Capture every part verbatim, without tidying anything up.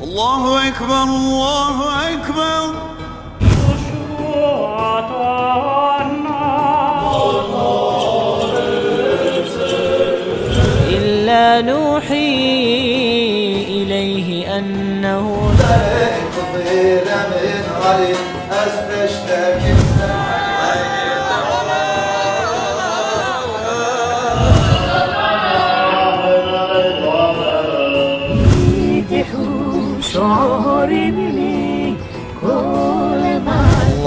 الله أكبر، الله أكبر. إلا نوحي إليه أنه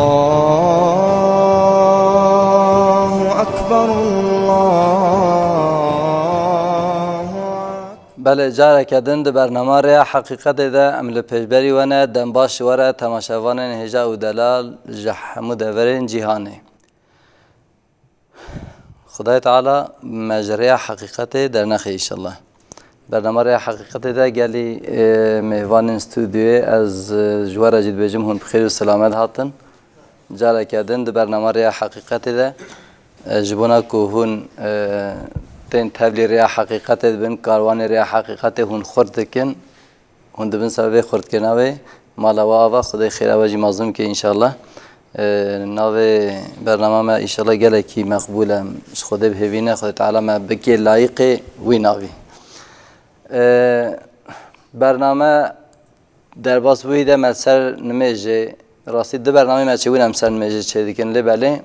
Allahu Ekber, Allahu Ekber. Belê, careke din di bernama Rêya Heqîqetê de em li pêşberî we ne, dem baş ji we re temaşevanên hêja û delal ji hemû deverên cîhanê. Xwedayê Teala me ji rêya heqîqetê dernexe înşallah. Bernama rêya heqîqetê de gelî, e, mêvanên stûdyoyê ez, e, ji we re jî dibêjim hûn bi xêr û selamet hatin. Careke din di bernama rêya heqîqetê de, e, ji bona ku hûn, e, tên tevlî rêya heqîqetê dibin, karwanê rêya heqîqetê hûn xurt dikin. Hûn dibin sebebê xurtkirina wê, mala we ava, Xwedê xêra we jî mazlûm ke înşallah. Ee, navê bernama me înşallah gelekî meqbûl e. Ji Xwedê bi hêvî ne, Xwedê Teala me bike layîqê wî navî. Ee, bername derbas bûyî de me ser nimêjê, rastî di bernameyê me çêbûn em ser nimêjê çêdikin, lê belê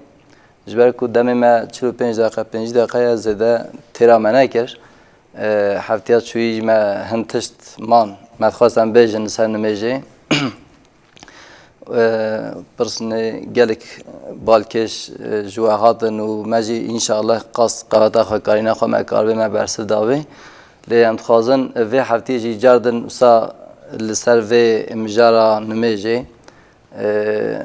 ji ber ku demê me çil û pênc deqe, pêncî deqe ye, zêde têra me nekir. E, heftiya çûyî me hin tişt man. Me dixwest em bêjin li ser nimêjê. E, pirsnê gelek balkêş, e, ji we hatin û me jî înşallah qas qeweta xwe, karîna xwe me karibê me bersiv davê. Lê em dixwazin vê heftiyê jî cardin wisa li ser vê mijara nimêjê, e,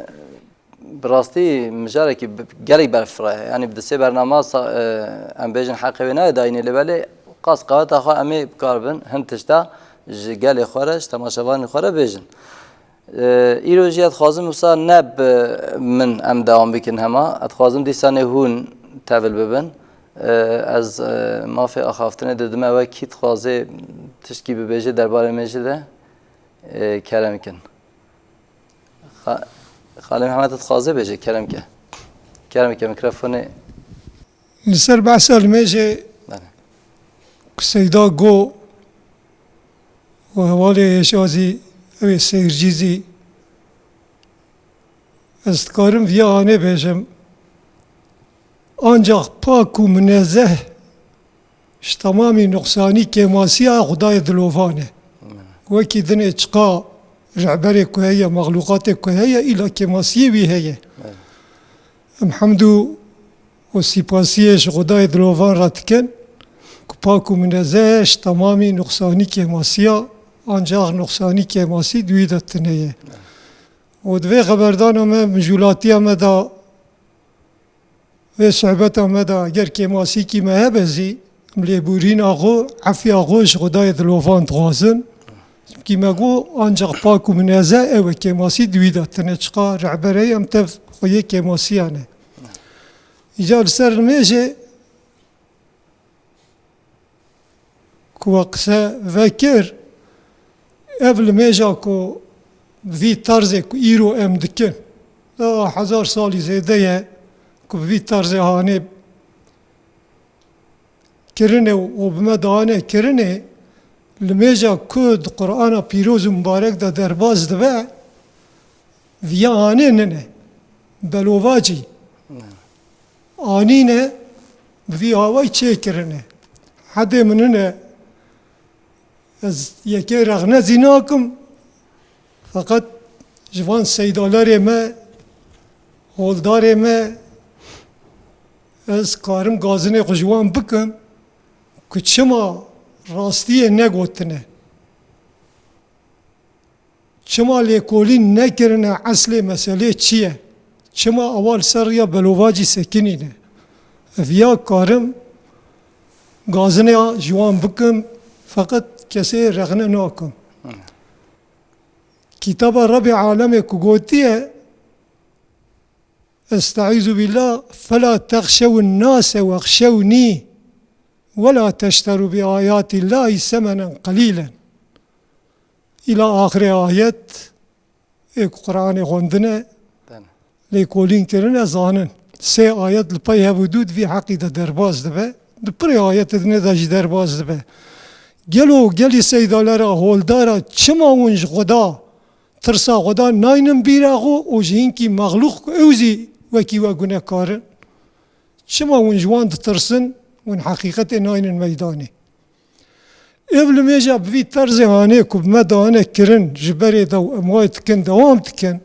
Bi rastî mijarekî bi-, gelek berfireh e. Yanî bi di sê bernama sa-, e, em bêjin heqê wê nayê dayînê, lê belê qas qeweta xwe em ê bi kar bin, hin tişta ji gelê xwe re, ji temaşevanên xwe re bêjin. E, îro jî ez dixwazim wisa ne bi min em dewam bikin hema. Ez dixwazim dîsanê hûn tevil bibin. E, ez, e, mafê axaftinê didime we, kî dixwaze tiştkî bibêje derbarê mêjê de, e, kerem kin. Xa-, Xalê Mihemed dixwaze bêje, kerem ke. Kerem ke, mikrofonê. Li ser behsa limêjê Belê. Ku Seyda got û hevalê hêja zî, ew ê seyircî zî, ez dikarim viya anê bêjim. Ancax pak û minezeh ji temamî nuqsanî kêmasiya Xwedayê dilovan e. Wekî dinê çiqa rehberê ku heye, mexlûqatê ku heye, îla kêmasiyê wî heye. Em hemd û, û sîpasiyê ji Xwedayê dilovan re dikin ku pak û minezeh e ji temamî nuqsanî kêmasiya, ancax nuqsanî kêmasî di wî de tune ye. Û di vê xeberdana me, mijûlatiya me de, vê sohbeta me de eger kêmasîkî me hebe zî, em lêborîna xwe, efya xwe ji Xwedayê dilovan dixwazin. Çimkî me got, ancax pak û minezeh ew e, kêmasî di wî de tune. Çiqa rehber heye, em tev xweyê kêmasiyan e. Îcar li ser nimêjê ku we qise vekir, ev limêja ku vî tarzê ku îro em dikin, da hezar salî zêde ye ku bi vî tarzê hanê kirine û bi me dane kirine, limêja ku di Qur'ana pîroz û mibarek de derbas dibe, viya hanê nine. Belovacî. Ne. Anîne, bi vî awayî çêkirine. Hedê min hine, ez yekê rexne zî nakim, feqet ji van seydalerê me, holdarê me, ez karim gazinê xwe ji wan bikim ku çima rastiyê negotine. Çima lêkolîn nekirine, eslê meselê çi ye? Çima ewa li ser riya belovacî sekinîne? Viya karim gazinê ji wan bikim, feqet kesê rexne nakim. Kitaba Rebê Alemê ku gotiye, Estaizu billah, fela texşewin nase wexşewnî, wela teşteru bi ayatillahi semenen qelilen. Îla axirê ayet, ê ku Qur'anê xwendine, Bene. lêkolîn kirine, zanin. Sê ayet li pey hev û dû di vî heqî de derbas dibe. Di pirê ayetê dinê de jî derbas dibe. Gelo gelî seydalera holdara çima hûn ji Xweda, tirsa Xweda naynin bîra xwe û ji hinkî mexlûq ku ew zî wekî we gunehkar in? Çima hûn ji wan ditirsin, hûn heqîqetê naynin meydanê? Ev limêja bi vî terzê hanê ku bi me dane kirin, ji berê de û em wayê dikin, dewam dikin.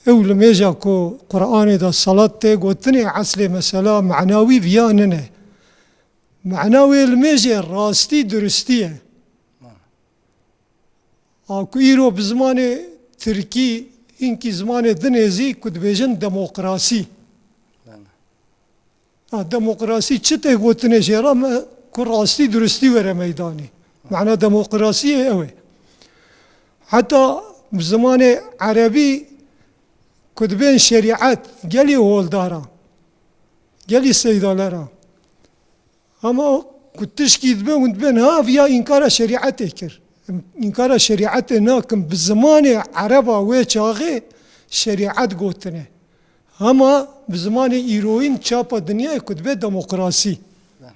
Ew limêja ku Qur'anê de salat tê gotinê eslê mesela manawî viya nine. Mana wê limêjê rastî duristî ye. A ku îro bi zimanê tirkî, hinkî zimanê dinê zî ku dibêjin demokrasî. Ha, demokrasî çi tê gotinê jê re me ku rastî duristî were meydanê. Mana demokrasiyê ew e. Heta bi zimanê erebî ku dibên şerîet, gelî holdara, gelî seydalera. Ama ku tişkî dibe hûn dibên ha viya înkara şerîetê kir. Em înkara şerîetê nakin, bi zimanê ereba wê çaxê şerîet gotine. Hema bi zimanê îroyîn çapa dinyayê ku dibe demokrasî. Bene.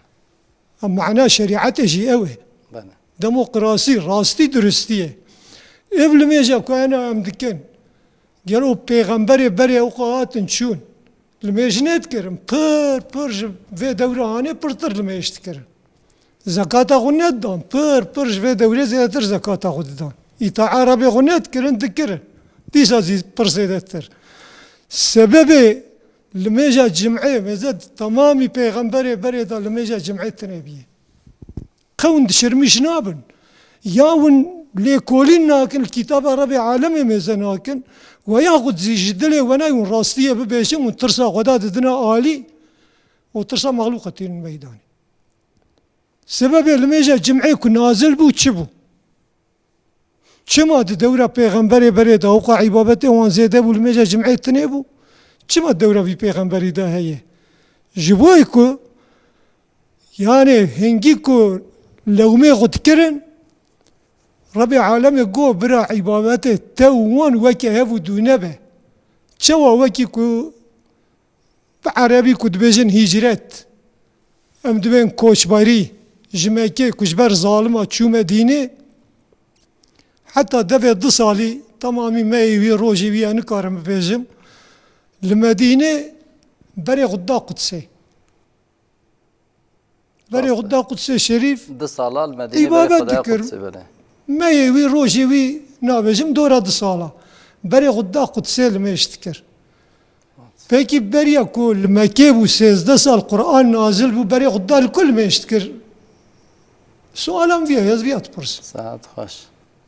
Em mana şerîetê jî ew e. Bene. Demokrasî, rastî duristî ye. Ev limêja ku ena em dikin. Gelo pêxemberê berê ewqa hatin çûn. Limêj nedikirin. Pir, pir ji vê dewra hanê pirtir limêj dikirin. Zekata xwe nedidan. Pir, pir ji vê dewrê zêdetir zekata xwe didan. Îtaa Rebê xwe nedikirin, dikirin. Dîsa zî pir zêdetir. Sebebê limêja cim'ê mêze temamî pêxemberê berê de limêja cim'ê tune bîye. Qe hûn dişirmîş nabin. Ya hûn lêkolîn nakin, li kitaba Rebê alemê mêze nakin, we yaxud zî ji dilê we nayê hûn rastiyê bibêjin, hûn tirsa Xweda didine alî û tirsa mexlûqa tînin meydanê. Sebebê limêja cim'ê ku nazil bû çi bû? Çima di dewra pêxemberê berê de ewqa îbabetê wan zêde bû, limêja cim'ê tune bû? Çima dewra vî pêxemberî de heye? Ji bo ku, yanê hingî ku lewmê xwe dikirin, Rebê alemê got, bira îbabetê te û wan weke hev û dû nebe. Çawa wekî ku Bi erebî ku dibêjin hîcret, em dibên koçberî ji Mekkê ku ji ber zalima çû Medînê, heta devê du salî temamî meyê wî, rojê wî ya nikarim bibêjim, li Medînê berê xwe da Qudsê. Berê xwe da Qudsê Şerîf, Du sala li Medînê berê îbadet Xwedaya dikir. Qudsê bene. Meyê wî, rojê wî nabêjim, dora du sala. Berê xwe da Qudsê limêj dikir. Pekî beriya ku li Mekkê bû, sêzdeh sal Quran nazil bû, berê xwe da li ku limêj dikir? Sualan viya, ez viya dipirsim. Saet xweş.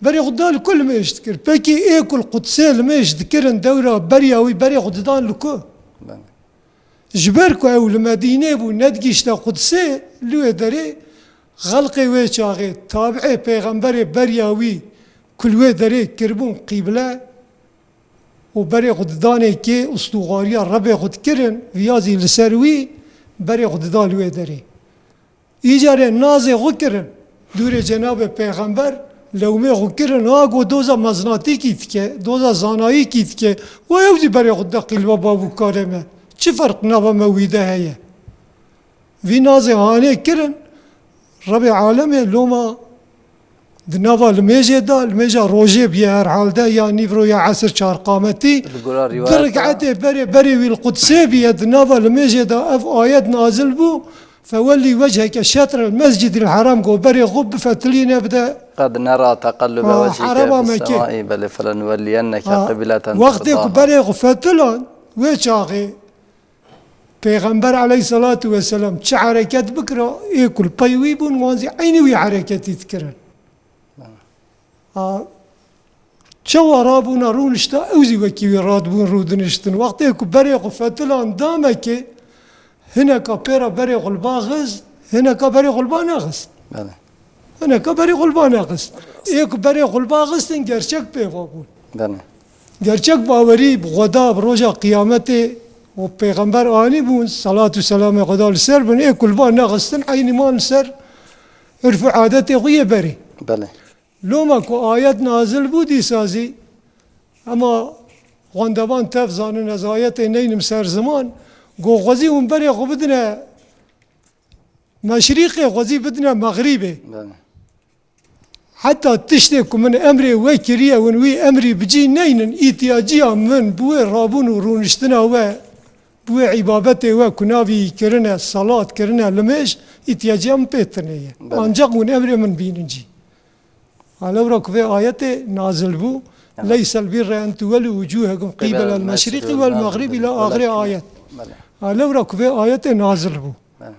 Berê xwe da li ku limêj dikir? Pekî ê ku li Qudsê limêj dikirin dewra beriya wî berê xwe didan li ku? Bene. Ji ber ku ew li Medînê bû, nedigihîşte Qudsê, li wê derê xelqê wê çaxê, tabi'ê pêxemberê beriya wî ku li wê derê kiribûn qîble û berê xwe didanê kê, ustûxwariya Rebê xwe dikirin, viya zî li ser wî berê xwe dida li wê derê. Îcarê nazê xwe kirin dûrê Cenabê Pêxember, lewmê xwe kirin, ha got doza meznatîkî dike, doza zanayîkî dike, wa ew zî berê xwe da qîlba bav û kalê me. Çi ferq nava me wî de heye? Vî nazê hanê kirin, Rebê alemê loma di nava limêjê de, limêja rojê bûye herhalde, ya nîvro ya esir çar qametî, Li gora rîwayeta. Du riketê berê, berê wî li Qudsê bûye, di nava limêjê de ev ayet nazil bû, Fewellî wecheke şetrel mescidil haram, go berê xwe bifetilîne bide. Qed nera teqellube Ha, wechike herema fis Mekke. semai, belê felenuwelliyenneke Ha, qibleten wextê ku terdaha. Berê xwe fetilan, wê çaxê Pêxember aleyhisselatu vesselam çi hereket bikira, ê ku li pey wî bûn, wan zî eynî wî hereketî dikirin. Ha, çawa rabûna rûnişta, ew zî wekî wî radibûn rûdiniştin. Wextê ku berê xwe fetilan da Mekkê, hineka pê re berê xwe li ba xist, hineka berê xwe li ba nexist. Belê. Hineka berê xwe li ba nexist. Ê ku berê xwe li ba xistin, gerçek pê ve bûn. Belê. Gerçek bawerî bi Xweda, bi roja qiyametê û pêxember anî bûn, salat û selamê Xweda li ser bin, ê ku li ba nexistin, eynî man li ser urf û adetê xwe yê berê. Belê. Loma ku ayet nazil bû dîsa zî, ema xwendevan tev zanin, ez ayetê neynim ser ziman, ku xwezî hûn berê xwe bidine meşrîqê, xwezî bidine mexrîbê. Belê. Heta tiştê ku min emrê we kiriye, hûn wî emrî bi cî neynin, îtiyaciya min bi wê rabûn û rûniştina we, bi wê îbabetê we ku navî kirine, salat kirine, limêj, îtiyaciya min pê tune ye. Belê. Ancaq hûn emrê min bînin cî. Ha lewra ku vê ayetê nazil bû, Evet. "Leysel birre en tuwellû wucûhekum qîbelel meşriqî vel mexribî" ila axirê ayet. Belê. Ha lewra ku vê ayetê nazil bû. Belê.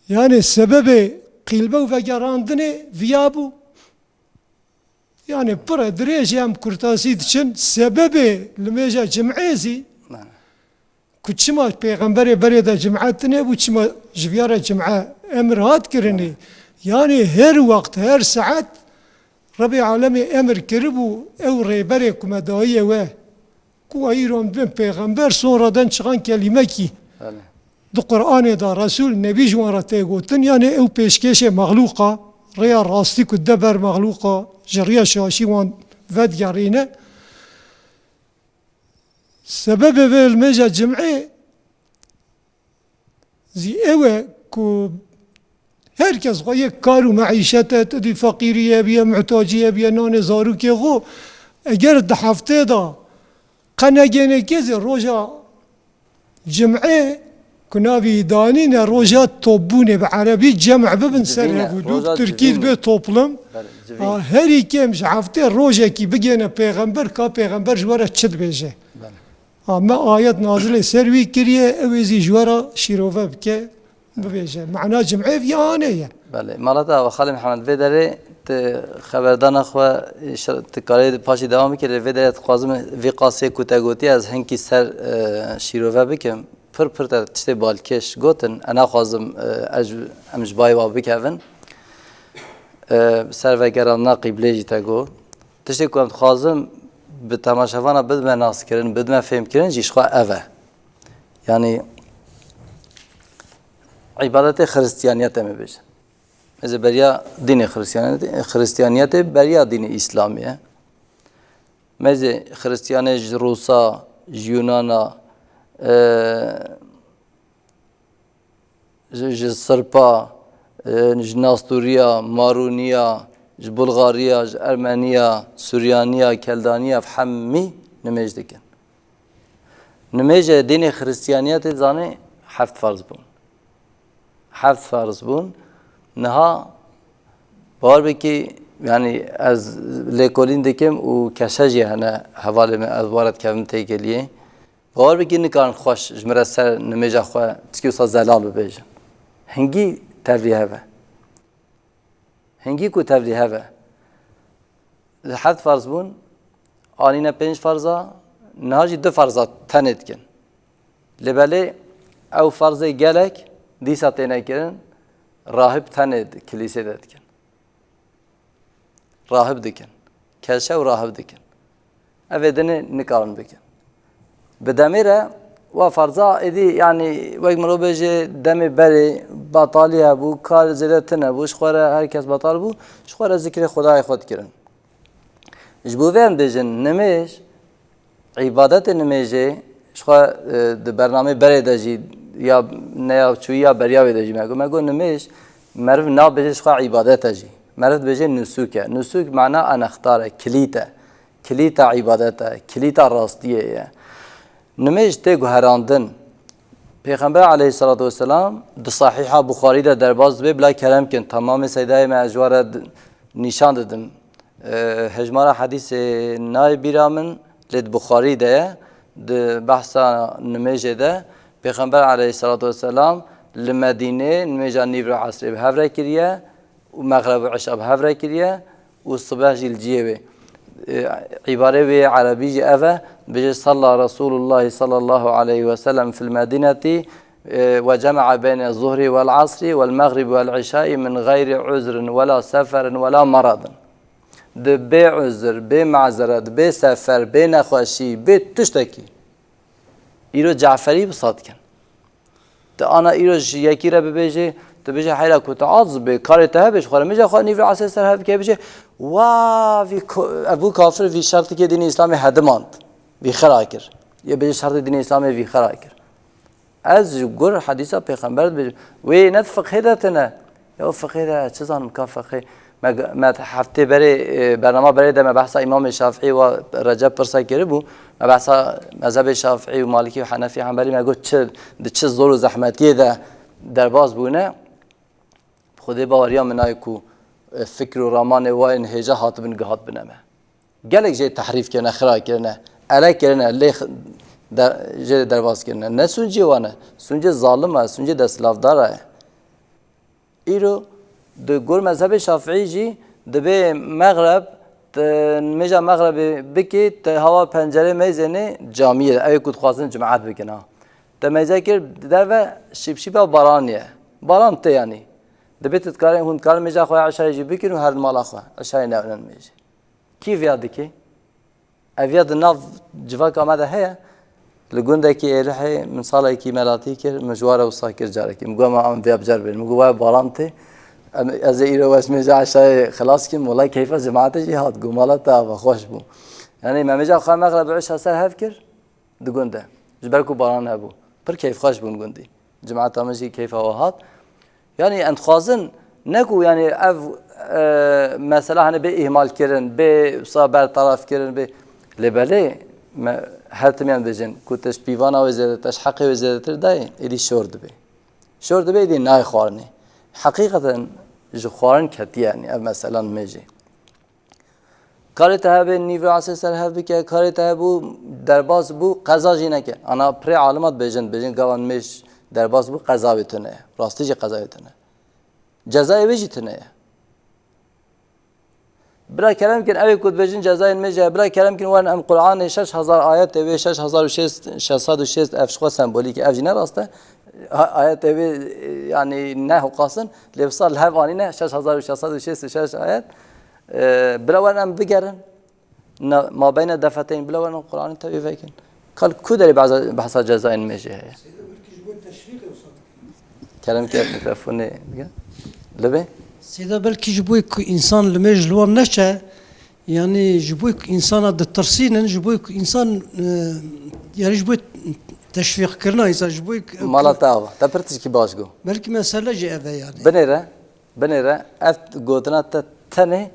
Yani sebebê qîlbe û vegerandinê viya bû. Yani pir e dirêj e, em kurtasî diçin. Sebebê limêja cim'ê zî, Belê. ku çima pêxemberê berê de cim'e tune bû, çima ji viya re cim'e emir hat kirinê. Yani her wext, her saet Rebê alemê emir kiribû, ew rêberê ku me dayiye we, ku îro em dibin pêxember, sonradan çıkan kelimekî. Belê. Di Qur'anê de Resul, Nebî ji wan re tê gotin, yani ew pêşkêşê mexlûqa, rêya rastî ku de ber mexlûqa, ji riya şaşî wan vedigerîne. Sebebê vê limêja cim'ê zî ew e ku her kes xwe yek kar û meîşet e, tu dî feqîrî ye biye, muhtacî ye biye, nanê zarokê xwe, eger di heftê de qe negênê kê zî roja cim'ê ku navî danî ne, roja topbûnê, bi erebî cem' bibin ser Civîn e, hevû, dû roja tirkî civîn e. Dibe toplum. Belê, civîn. Ha, herî kêm ji heftê rojekî bigêne pêxember, ka pêxember ji we re çi dibêje. Belê. Ha, me ayet nazilê ser wî kiriye, ew ê zî ji we re şîrove bike, bibêje. Mana cim'ê viya anê ye. Belê. Mala te ava Xalê Mihemed, vê derê tu xeberdana xwe, îşte tu karê paşî dewam bikî, lê vê derê dixwazim vî qasê ku te gotî ez hinkî ser, e, şîrove bikim. Pir pir te tiştê balkêş gotin, e, naxwazim, e, ez, em ji bayê wa bikevin. E, ser vegerandina qîblê jî te got. Tiştê ku em dixwazim bi temaşevana bidime naskirin, bidime fêmkirin jî ji xwe ev e. Yanî îbadetê xiristiyaniyetê me bêjin. Mêze beriya dînê xiristiyaniyetê, xiristiyaniyetê beriya dînê îslamî ye. Mêze xiristiyanê ji Rûsa, ji Yûnana, e, ji, ji Sirpa, e, ji Nastûriya, Marûniya, ji Bulgariya, ji Ermeniya, Suryaniya, Keldaniya, ev hemî nimêj dikin. Nimêjê dînê xiristiyaniyetê zanê heft ferz bûn. Heft ferz bûn. Niha bawer bikî, yani ez lêkolîn dikim û keşe jî hene hevalê me, ez were dikevim têkiliyê. Bawer bikî nikarin xweş ji min re ser nimêja xwe tişkî wisa zelal bibêjin. Hingî tevlî hev e. Hingî ku tevlî hev e. Heft ferz bûn, anîne pênc ferza, niha jî du ferza tenê dikin. Lê belê ew ferzê gelek dîsa têne kirin, rahib tenê di kilîsê de dikin. Rahib dikin. Keşe û rahib dikin. Ev ê dinê nikarin bikin. Bi demê re wa ferza êdî, yanî wek mirov bêje demê berê batalî hebû, kar zêde tune bû, ji xwe re her kes batal bû, ji xwe re zikrê Xwedayê xwe dikirin. Ji bo vê em bêjin nimêj, îbadetê nimêjê, ji xwe, e, di bernameyê berê de jî ya ne ya çûyî ya beriya wê de jî me got. Me got nimêj, meriv nabêje ji xwe îbadet e jî. Meriv dibêje nusûk e. Nusûk mana enextar e, kilît e. Kilîta îbadet e, kilîta rastiyê ye. Nimêj tê guherandin. Pêxember aleyhisselatu vesselam di Sahiha Buxarî de derbas dibe, bila kerem kin, tamamê seydayê me ez ji we re di-, nîşan didim. E, hejmara hedîsê nayê bîra min, lê di Buxarî de ye. Di behsa nimêjê de Pêxember aleyhisselatu vesselam li Medînê nimêja nîvro esrê bi hev re kiriye û mexreb û eşa bi hev re kiriye û sibeh jî li cihê wê. E, îbarê wê erebî jî ev e, dibêje, "Salla Resulullah sallallahu aleyhi ve sellem fil Medînetî, e, ve cema'a beyne zuhri vel asri vel mexrib vel işai min gayri uzrin ve la seferin ve la maradin." Di bê uzr, bê mazeret, bê sefer, bê nexweşî, bê tiştekî. Îro Caferî wisa dikin. Di ana îro ji yekî re bibêjê, Tu bêje heyra ku tu aciz bê, karê te hebe ji xwe re, mêja xwe nîv re esê ser hev ke bêje, wa vî ko-, ev bû kafir, vî şertikê dînê Îslamê hedimand, vî xira kir. Yê bêje şertê dînê Îslamê vî xira kir. Ez ji gor hedîsa pêxember dibêjim. Wê ne di fiqhê de tine. Ya fiqhê de çi zanim ka fiqhê. Me, me heftê berê, e, bernama berê de me behsa Îmamê Şafîî û Receb pirsa kiribû. Me behsa mezhebê Şafîî û Malikî û Henefî Henbelî me got çi, di çi zor û zehmetiyê de derbas bûne. Xwedê baweriya min nayê ku, e, fikr û ramanê wa ên hêja hatibin gihatbine me. Gelek jê tehrîf kirine, xira kirine, ele kirine, lê x-, de, jê derbas kirine. Ne sûncê wan e, sûncê zalim e, sûncê desthilatdar e. Îro di gor mezhebê Şafîî jî dibê mexreb, tu nimêja mexrebê bikî, tu hawa pencerê meyzênê camiyê de, ew ê ku dixwazin cimat bikin ha. Te meyze kir, derve şîpşîpa baranê ye. Baran tê yanî. Dibê tu dikarên, hûn dikarin mêja xwe ya eşayê jî bikin û herin mala xwe. Eşayê newnin mêjê. Kî viya dike? Ev ya di nav civaka me de heye. Li gundekî Êlihê min salekî melatî kir, min ji ware wisa kir carekî. Min got, "Ma em viya biceribin." Min got, "Waya baran tê. Em, ez ê îro wes mêja eşayê xilas kim." Wela keyfa cemaetê jî hat. Got, "Mala te ava xweş bû." Yanî me mêja xwe mexreb û eşa ser hev kir. Di gund de. Ji ber ku baran hebû. Pir keyfxweş bûn gundî. Cimata min jî keyfa we hat. Yanî em dixwazin ne ku yanî ev, e, mesela hani bê îhmal kirin, bê wisa bertaraf kirin, bê lê belê me her timiyan dibêjin ku te ji pîvana wê zêdetir, te ji heqê wê zêdetir dayê, êdî şor dibe. Şor dibe êdî nayê xwarinê. Heqîqeten ji xwarin ketiye yanî ev mesela nimêjê. Karê te hebe nîvra esê ser hev bike, karê te hebû derbas bû, qeza jî neke. Ana pirê alima dibêjin, dibêjin gava nimêj derbas bû, qeza wê tune ye. Rastî jî qeza wê tune ye. Cezayê wê jî tune ye. Bira kerem kin, ew ê ku dibêjin cezayê nimêj e, bira kerem kin werin em Qur'anê şeş hezar ayetê wê, şeş hezar û şêst, şeş sed û şêst, ev ji xwe sembolîk e, ev jî ne rast e. Ha-, ayetê wê, e, yanî ne hoqasin, lê wisa li hev anîne şeş hezar û şeş sed û şêst û şeş ayet. E, bila werin em bigerin. Na, ma beyne defeteyn bila werin Qur'anê tevî vekin. Kal ku derê behsa, behsa cezayên nimêjê heye? Kerem ke mikrofonê bige. Li bê? Seyda belkî ji bo ku însan nimêj li wan neçe, yanî ji bo ku însana ditirsînin, ji bo ku însan, e, yanî ji bo teşvîqkirina însan, ji bo ku Mala te ava. Te pir tişkî baş got. Belkî mesele jî ev e yanî. Binêre. Binêre, ev gotina te tenê,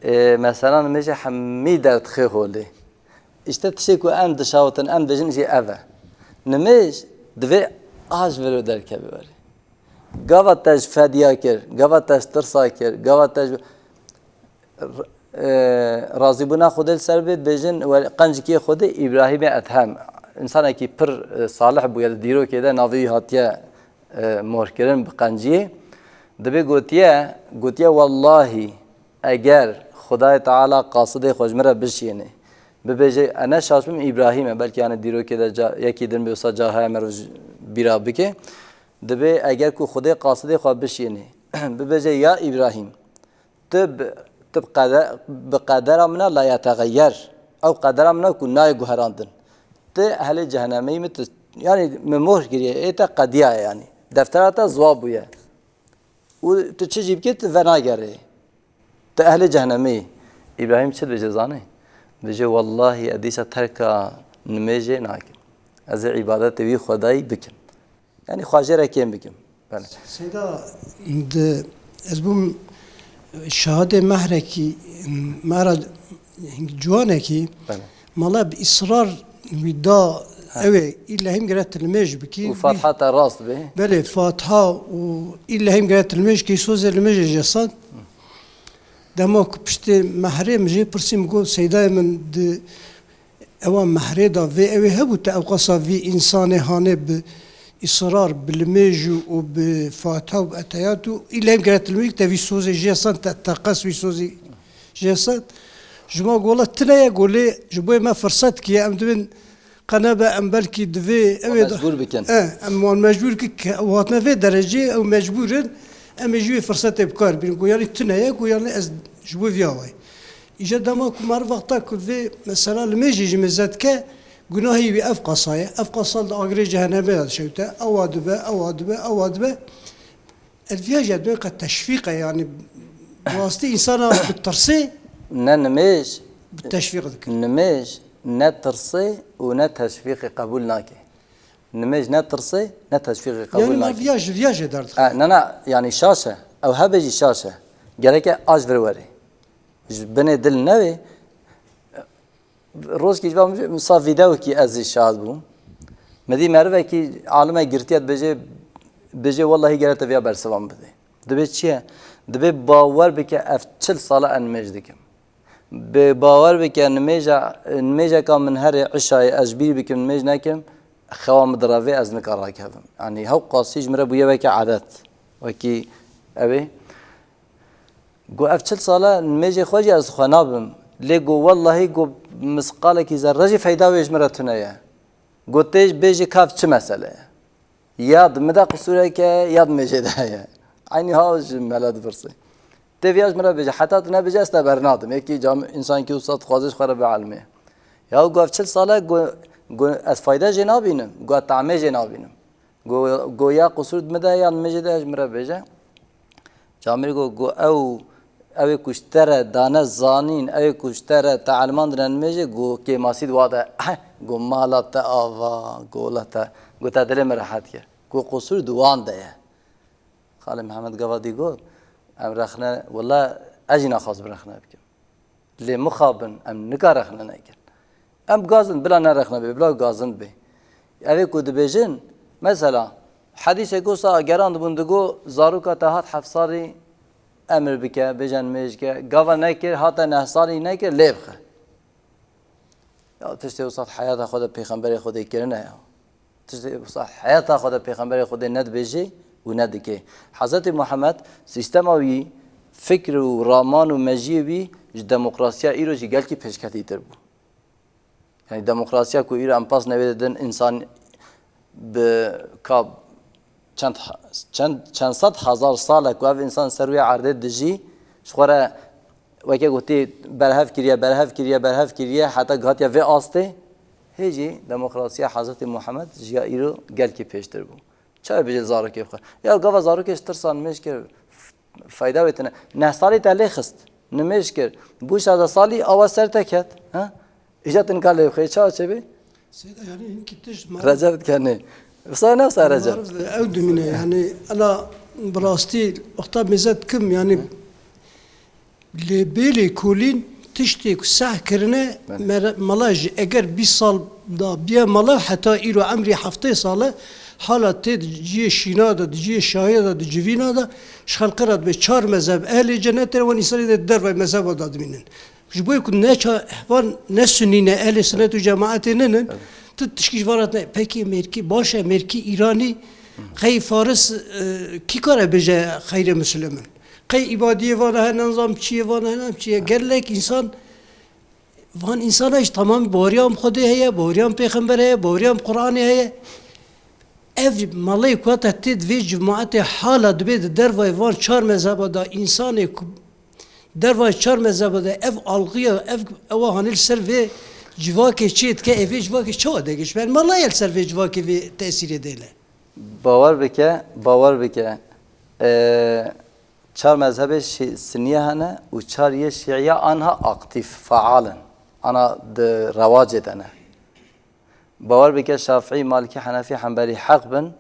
e, mesela nimêjê hemî derdixê holê. Îşte tiştê ku em dişawitin, em dibêjin jî ev e. Nimêj divê a ji vir derkeve werê. Gava te ji fediya kir, gava te ji tirsa kir, gava te ji, e, razîbûna Xwedê li ser bê, dibêjin, we-, qencikê Xwedê Îbrahîmê Ethem. Însanekî pir, e, salih bûye, di dîrokê de navê wî hatiye e, morkirin bi qenciyê. Dibê gotiye, gotiye, "Wellahî, eger Xwedayê Teala qasidê xwe ji min re bişiyêne, bibêje, e, ne şaş bim, Îbrahîm e, belkî yani dîrokê de ca-, yekî din bê wisa ca heye meriv ji bîra bike. Dibê eger ku Xwedê qasidê xwe bişiyêne, bibêje, ya Îbrahîm, tu bi, tu bi qede-, bi qedera min a la yetegeyer. Ew qedera min a ku nayê guherandin. Tu ehlê cehenemê yî, min tu, yanî min mohr kiriye, ê te qediyaye yanî. Deftera te ziwa bûye. Û tu çi jî bikî, tu venagerê. Tu ehlê cehenemê yî." Îbrahîm çi dibêje zanî? Dibêje, "Wellahî ez dîsa terka nimêjê nakim. Ez ê îbadetê wî Xwedayî bikim." Yanî xwe jê re kêm bikim. Belê. Seyda, di, ez bûm şahidê mehrekî, mehra ciwanekî, Belê. Mala bi israr wî da, Ha. Ew ê îlle hîm gere tu nimêj bikî. Û Fatiha te rast bê. Belê, Fatiha û îlle hîm gere tu nimêj kî, sozê nimêjê jê sand. Dema ku piştê mehrê min jê pirsî, min got, Seydayê min, di Ewa mehrê da vê ewê hebû te ewqasa vî însanê hanê bi israr, bi limêj û, û bi fatiha û bi eteyat û îlem gere tu limêj te vî sozê jê send, te, te qes vî sozî jê send. Ji ma gola tine ye, golê ji bo me firset kiye, em dibin qe nebe, em belkî divê ewê da mecbûr bikin. E, em wan mecbûr ki, ke ew hatine vê derecê, ew mecbûr in, em ê ji wê firsetê bi kar bînin. Go yanî tine ye, go yanî ez ji bo vî awayî. Îja dema ku meriv wexta ku vê mesela limêjê ji mêze dike, gunahî wî ev qasa ye. Ev qasa li agirê cehenemê de dişewite. Ewa dibe, ewa dibe, ewa dibe. Ev viya jî dibên qe teşvîq e, yanî bi rastî însana bi tirsê Ne nimêj, bi teşvîq dikir. Nimêj ne tirsê û ne teşvîqê qebûl nake. Nimêj ne tirsê ne teşvîqê qebûl Yanî me nake. viya ji viya jê derdixin. E, na, na, yanî şaş e. Ew hebe jî şaş e. Gereke a ji vir were. Ji binê dil newê. Rojkî ji van min sa vîdeokî ez jî şahid bûm. Min dî merivekî alime girtiye dibêje, dibêje wellahî gere te viya bersiva min bidê. Dibê çi ye? Dibê bawer bike ev çil sala ez nimêj dikim. Bi bawer bike nimêja, nimêjeka min herê îşayê ez ji bîr bikim, nimêj nekim, xewa min direvê ez nika rakevim. Yanî hewqasî ji min re bûye weke edet. Wekî ew ê. Got, ev çil sal e nimêjê xwe jî ez xwe nabim. Lê got, wellahî, got, misqalekî zerre jî feyda wê ji min re tune ye. Got, tê bêjî ka ev çi mesele ye? Ya di min de qisûrek e, ya di nimêjê de heye. Eynî ha ji mela dipirsê. Tê viya ji min re bêje, heta tu nebêje ez te bernadim. Yekî cam, însankî wisa dixwaze ji xwe re bielmê. Ya got, ev çil sal e, got, got, ez fayde jê nabînim, got, ez tamê jê nabînim. Go, go ya qusûr di min de ya nimêjê de ji min re bêje. Camêrî go, go ew, ew ê ku ji te re dane zanîn, ew ê ku ji te re telimandine nimêjê, go kêmasî di wa de, eh, go mala te ava, go la te, go te dilê min rehet kir. Go qusûr di wan de ye. Xalê Mihemed gava dî got, em rexne, wela ez jî naxwazim rexne bikim. Lê mixabin, em nika rexne nekin. Em gazin, bila nerexne be, bila gazin be. Ev ê ku dibêjin, mesela, hedîsek wisa gerandibûn digo, zaroka te hat heft salî emir bike, bêje nimêj ke, gava nekir, hate neh salî nekir, lê bixe. Ya tiştê wisa heyata xwe de pêxemberê Xwedê kirine ya. Tiştê wisa heyata xwe de pêxemberê Xwedê nedibêjê û nedikê. Hezretî Muhammed sîstema wî, fikr û raman û mejiyê wî ji demokrasiya îro jî gelkî pêşketîtir bû. Yanî demokrasiya ku îro em pas newê didin, însan bi ka çend, çend, çend sed hezar sal e ku ev însan ser wê erdê dijî, ji xwe re weke gotî berhev kiriye, berhev kiriye, berhev kiriye, heta gihatiye vê astê. Hê jî demokrasiya Hezretî Muhammed ji ya îro gelkî pêştir bû. Çawa bêje zarokê xwe? Ya gava zarokê ji tirsa nimêj kir, f-, fayda wê tine. Neh salî te lê xist, nimêj kir. Bû şazdeh salî awa ser te ket. Ha? Îja tu nika lê bixê, çawa çêbê? Seyda, yanî hinkî tişt ma- Recep dikenê. Wisa ne wisa Recep? Marif de ew dimîne, yanî ela bi rastî wexta mêze dikim, yanî lê bêlê kolîn tiştê ku seh kirine Belê. mere-, mala jî eger bîst sal da biye mala heta îro emrî heftê sal e, hala tê di ciyê şîna de, di ciyê şayê de, di civîna de ji xelqê re dibê çar mezheb ehlê cenetê re wan însanê de dervay mezheba de dimînin. Ji bo ku ne ça-, van ne sunî ne ehlê sunet û cemaetê ninin, tu tişkî ji van re ne. Pekî mêrkî, baş e, mêrkî Îranî, qey Faris, e, kî kare bêje xeyrê Muslimin? Qey îbadiyê van hene, nizam çiyê van hene, çiyê. Gelek însan, van însana jî temamî baweriya bi Xwedê heye, baweriya bi Pêxember heye, baweriya bi Qur'anê heye. Ev malê ku te tê di vê cemaetê hala dibê di dervayê van çar mezheba de însanê ku dervayê çar mezheba de ev algıya, ev ewa hanê li ser vê civakê çê dike, ev vê civakê çawa degişt? Ben malaya li ser vê civakê vê tesîrê dêle. Bawer bike, bawer bike. Ee, çar mezhebê şî-, siniye hene û çar yê şiiya anha aktif, faal in. Ana di rewacê de ne. Bawer bike Şafî, Malikî, Henefî, Henbelî heq bin.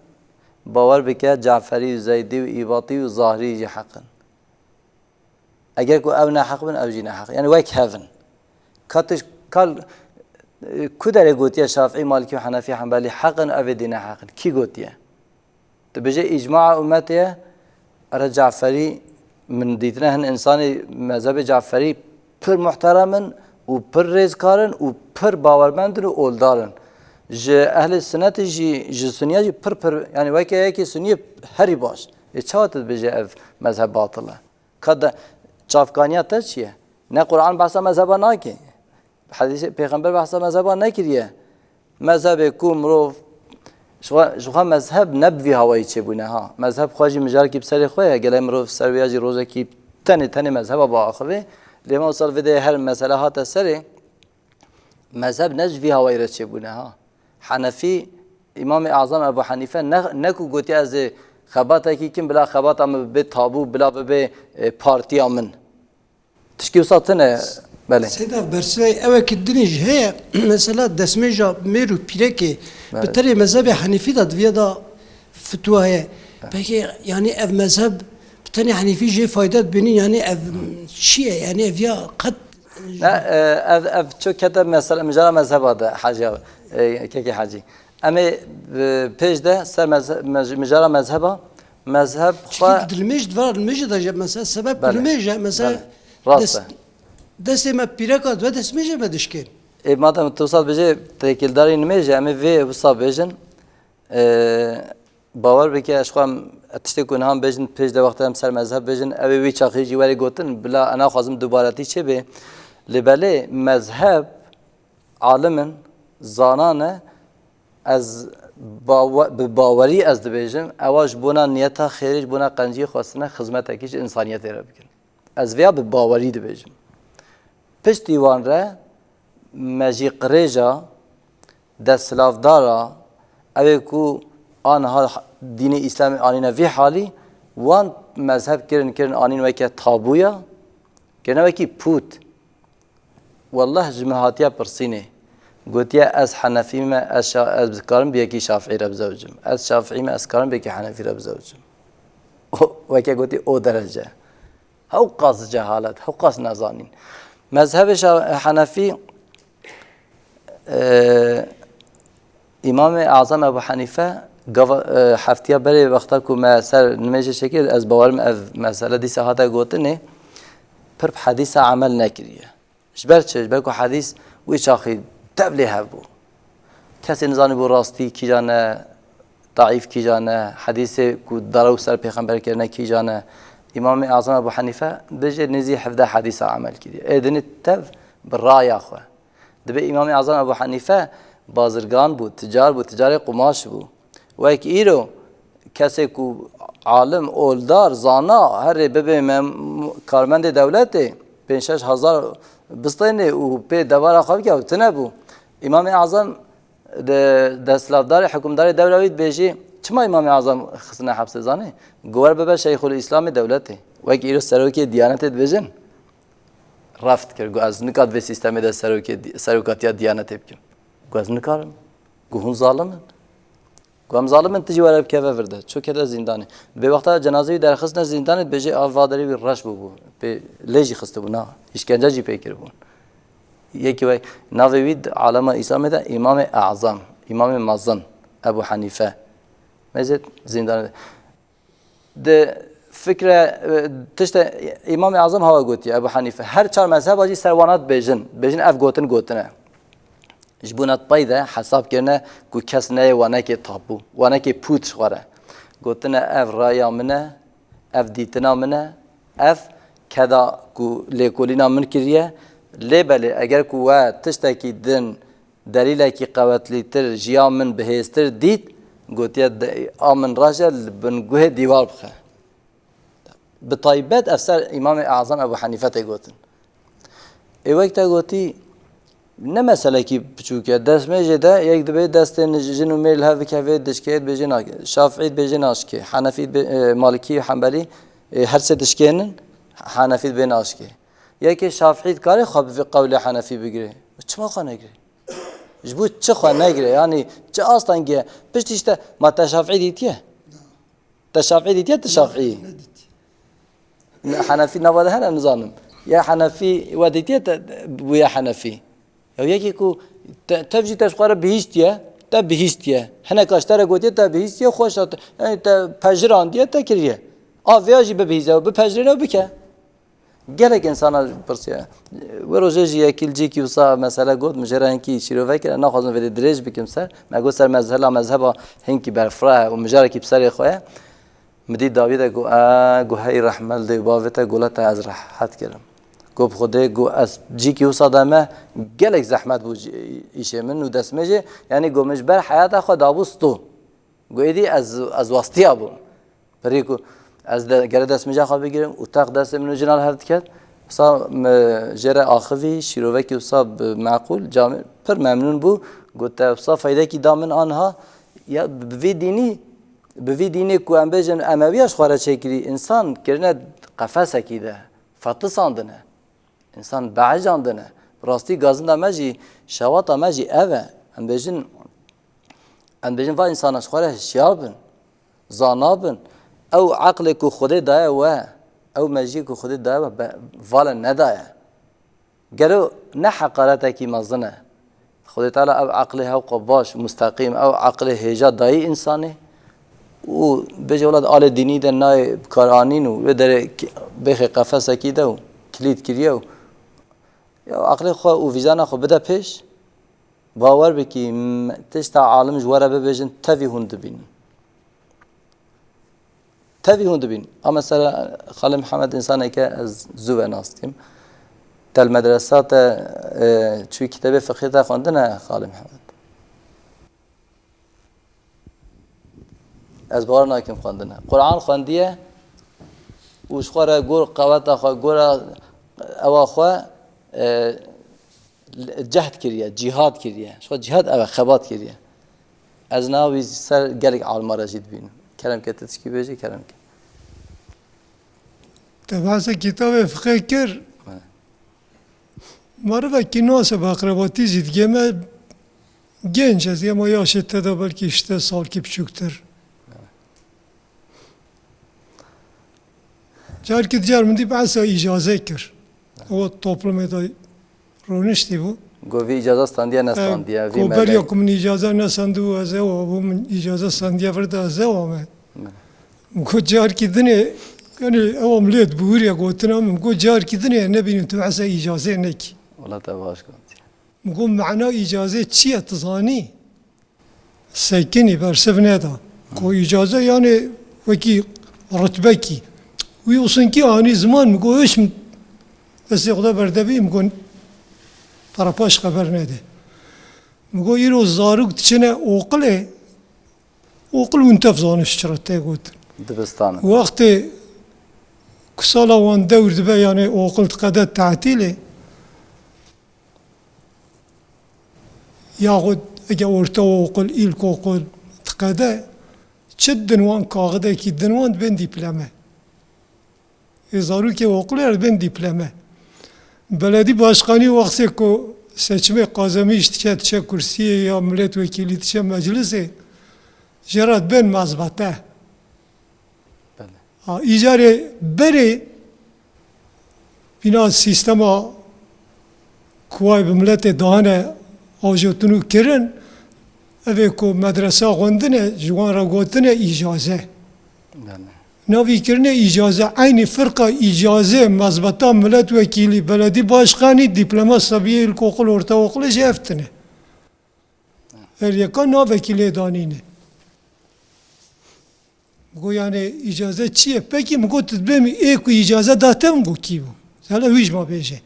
Bawer bike Caferî û Zeydî û Îbatî û Zahrî jî heq in. Eger ku ew neheq bin, ew jî neheq. Yani wek hev in. Ka tu, ka, ku derê gotiye Şafî, Malikî û Henefî, Henbelî heq in, ev ê dî neheq in? Kî gotiye? Tu bêje îcmaa ummetê ye, ere Caferî, min dîtine hin insanê mezhebê Caferî pir muhterem in û pir rêzkar in û pir bawermend in û oldar in. Ji ehlê sunetê jî, ji suniya jî pir pir, yani weke yekê suniyê herî baş. Ê çawa tu dibêje ev mezheb batil e? Ka de çavkaniya te çi ye? Ne Qur'an behsa mezheba nake. Hedîsê Pêxember behsa mezheba nekiriye. Mezhebê ku mirov, ji xwe, ji xwe mezheb ne bi vî hawayî çêbûne ha. Mezheb xwe jî mijarekî bi serê xwe ye. Gelek mirov ser wê ya jî rojekî tenê, tenê mezheba biaxivê. Lê me wisa li vê de her mesele hate serê. Mezheb ne ji vî hawayî re çêbûne ha. Henefî, Îmamê Azam Ebu Henîfe ne, ne ku gotiye ez ê Xebatekî kin bila xebata min bibe tabû, bila bibe, e, partiya min. Tişkî wisa tune, belê. Seyda, bersivayî ewekî dinê jî heye. Mesela destmêja mêr û pîrekê bi Belê. tenê mezhebê Henîfî de diviya da fitwa heye. Peki, yani ev mezheb bi tenê Henîfî jê fayda dibînin, yani ev çi ye? Yani ev ya qet Ne, e, ev, ev çok kete mesela mijara mezheba de, Hacı abi, e, Keke Hacı. Em ê, e, pêş de ser mezhe-, mej-, mijara mezheba, mezheb xwe Çünkü dilmêj, divar dilmêj de, mesela sebep Belê. dilmêj e, mesela Belê. Rast des-, e. destê me pîreka dibe, destmêjê me dişkên. E, madem tu sat bêjê têkildarî nimêj e, em ê vê wisa bêjin. E, bawer bike, ez xwe em tiştê ku niha em bêjin, pêş de wexta em ser mezheb bêjin, ew ê wî çaxî jî werê gotin, bila ez naxwazim dubaretî çêbê. Lê belê mezheb, alim in, zana ne, ez bawe-, bi bawerî ez dibêjim, ewa ji bona niyeta xêrê, ji bona qenciyê xwestine, xizmetekî ji însaniyetê re bikin. Ez vêya bi bawerî dibêjim. Piştî wan re me jî qirêja desthilatdara, ew ê ku aniha dînê Îslamê anîne vî halî, wan mezheb kirin, kirin anîn weke tabûya, kirine wekî pût. Wellah ji min hatiye pirsînê. Gotiye, ez Henefî me, ez şa-, ez dikarim bi yekî Şafîî re bizewicim. Ez Şafîî me, ez dikarim bi yekî Henefî re bizewicim. O, weke gotî, o derece. Hewqas cehalet, hewqas nezanîn. Mezhebê şa-, Henefî, e, Îmamê Azam Ebu Henîfe, gava, e, heftiya berê wexta ku me ser nimêjê çêkir, ez bawerim ev mesele dîsa hate gotinê, pir bi hedîsa emel nekiriye. Ji ber çi? Ji ber ku hedîs wî çaxî tev lê hev bû. Kesê nizanîbû rastî kîjan e, daîf kîjan e, hedîsê ku dara û ser pêxember kirine kîjan e. Îmamê Azam Ebu Henîfe dibêje nêzî hevdeh hedîsa emel kiriye. Ê dinê tev bi raya xwe. Dibê Îmamê Azam Ebu Henîfe bazirgan bû, ticar bû, ticarê qumaş bû. Wek îro kesê ku alim, oldar, zana, herê bibe mem-, karmendê dewletê, pênc şeş hezar bistênê û pê devara xwe bike, ew tune bû. Îmamê Azam de-, desthilatdarê, hikûmdarê dewra wî dibêjî, çima Îmamê Azam xistine hepsê zanî? Got wer bibe Şeyxul Îslamê dewletê. Wek îro serokê Diyanetê dibêjin, reft kir. Got ez nika di vê sîstemê de serokê di-, serokatiya Diyanetê bikim. Got ez nikarim. Got hûn zalim in. Ku em zalim in, tu jî were bikeve vir de. Ço kete zîndanê. Dibê wexta cenazê wî derxistine zîndanê, dibêje, a, va derê wî reş bûbû. Pê lê jî xistibû, na, îşkence jî pê kiribûn. Yekî wek navê wî di alema Îslamê de Îmamê Azam, Îmamê Mezin, Ebu Henîfe. Mezêt zîndanê de. Di fikre, e, tişte Îmamê Azam hawa gotiye, Ebu Henîfe. Her çar mezheba jî ser wana dibêjin. Dibêjin ev gotin gotine. Ji bona pey de hesab kirine ku kes neyê wanekê tabû, wanekê pût ji xwe re. Gotine, ev raya min e, ev dîtina min e, ev keda ku lêkolîna min kiriye. Lê belê eger ku we tiştekî din, delîlekî qewetlîtir ji ya min bihêztir dît, gotiye, de-, a min rej e, li bin guhê dîwar bixe. Bi taybet ev ser Îmamê Azam Ebu Henîfe tê gotin. Ê wek te gotî, ne meselekî piçûk e. Destmêjê de yek dibê destên jin û mêr li hev bikeve, dişkê dibêjê nake. Şafîî dibêjê naşkê. Henefî dibê, e, Malikî û Hembelî, e, her sê dişkênin, Henefî dibê naşkê. Yekê Şafîî dikare xwe bi vê qewlê Henefî bigire. Çima xwe negire? Ji bo çi xwe negire? Yanî çi astengî ye? Piştî işte ma te Şafîî dîtiye? Te Şafîî dîtiye, tu Şafîî. Nedîtiye. Ne, Henefî nava de hene nizanim. Ya Henefî we dîtiye te bûye Henefî. Ya yekî ku te, tev jî te ji xwe re bihîstiye, te bihîstiye. Hineka ji te re gotiye te bihîstiye, xweş e, yanî te pejir andiye, te kiriye. A vêya jî bibihîze û bipejirêne û bike. Gelek însana pirsiye. Wê rojê jî yekî li cîkî wisa mesele got, min jê re hinkî şîrove kir, ez naxwazim vêdê dirêj bikim ser. Me got ser mezhela mezheba hinkî berfireh e û mijarekî bi serê xwe ye. Min dî dawî de got, e, got hey rehme li dê û bavê te, got la te ez rehet kirim. Got bi Xwedê, got ez cîkî wisa de me gelek zehmet bû cî-, îşê min û destmêjê, yanî got min ji ber heyata xwe dabû stû. Got êdî ez, ez wastiya bûm. Pirî ku ez de, gere destmêja xwe bigirim û teq destê min û jina li hev diket. Wisa min jê re axivî, şîrovekî wisa bi meqûl, camî, pir memnûn bû. Got te wisa feydekî da min aniha, ya bi vî dînî Bi vî dînê ku em bêjin Emewiya ji xwe re çêkirî, însan kirine qefesekî de, fetisandine. Însan beecandine. Bi rastî gazinda me jî, şewata me jî ev e. Em bêjin, em bêjin va însana ji xwe re hişyar bin, zana bin. Ew eqlê ku Xwedê daye we, ew mejiyê ku Xwedê daye we, be-, vale nedaye. Gelo ne heqaretekî mezin e? Xwedê Teala ev eqlê hewqa baş, musteqîm, ev eqlê hêja dayî însanê û bêje wela di alê dînî de nayê bikaranîn û wê derê ki-, bêxê qefesekî de û kilît kiriye û ya eqlê xwe û vîzana xwe bide pêş, bawer bikî, m-, tişta alim ji we re bibêjin, tevî hûn dibînin. Tevî hûn dibîn. A mesela Xalê Mihemed însaneke ez zû ve nas dikim. Te li medresa te, e, çûyî kitêbê fiqhê te xwendine Xalê Mihemed? Ez bawer nakim xwendine. Quran xwendiye û ji xwe re gor qeweta xwe, gora ewa xwe, e, cehd kiriye, cîhad kiriye. Ji xwe cîhad ev e, xebat kiriye. Ez niha wî ser gelek alima re jî dibînim. Kerem ke tu tişkî bêjî, kerem ke. Te behsa kitabê fiqê kir. Evet. Merivekî nas e, bi eqrebatî jî digê me genç ez, ema yaşê te de belkî hiştê salkî biçûktir. Carkî dicar min dî behsa îcaze kir. O toplumê de rûniştî bû. Got, vî îcaza standiye, nestandiye, vî Ku beriya melek. Ku min îcaza nesandibû, ez ewa bû, min îcaza standiye vir de ez ewa me. Ne. Min got, carkî dinê, yani ewa milê dibihûriye gotina min, min got, carkî dinê nebînim tu behsa îcazê nekî. Wela te baş got. Min got, mana îcazê çi ye, tu zanî? Sekinî, bersiv neda. Ku îcaze, yani wekî rutbekî. Wî usinkî anî ziman, min got, hiç min destê xwe de berdevî, min got, para paş xeber nede. Min got, îro zarok diçine oqilê, oqil hûn tev zanin ji çi re tê gotin. Dibistan e. Wextê ku sala wan dewr dibe, yani oqil diqede tatîlê, Yaxud ege ortaokul, ilkokul diqede, çi din wan, kaxidekî din wan dibên dîplome. Ê zarokê okulê re dibên dîplome. Beledî başkanî wextê ku seçimê Qazemîş diçe, diçe kursiyê ya miletwekîlî, diçe meclisê, jê re dibên mezbete. Belê. Ha, îcarê berê bîna sîstema ku wayê bi miletê dahane ajotin û kirin, evê ku medresa xwendine, ji wan re gotine îcaze. Belê. Navî kirine îcaze, eynî firqa îcaze, mezbeta miletwekîlî, beledî başkanî, dîploma sebiyê ilkokul, ortaokul jî ev tine. Her yeka navekî lê danîne. Min got, yani îcaze çi ye? Pekî, min got, tu dibê min ê ku îcaze da te, min got, kî bû? Hele wî ji me bêje.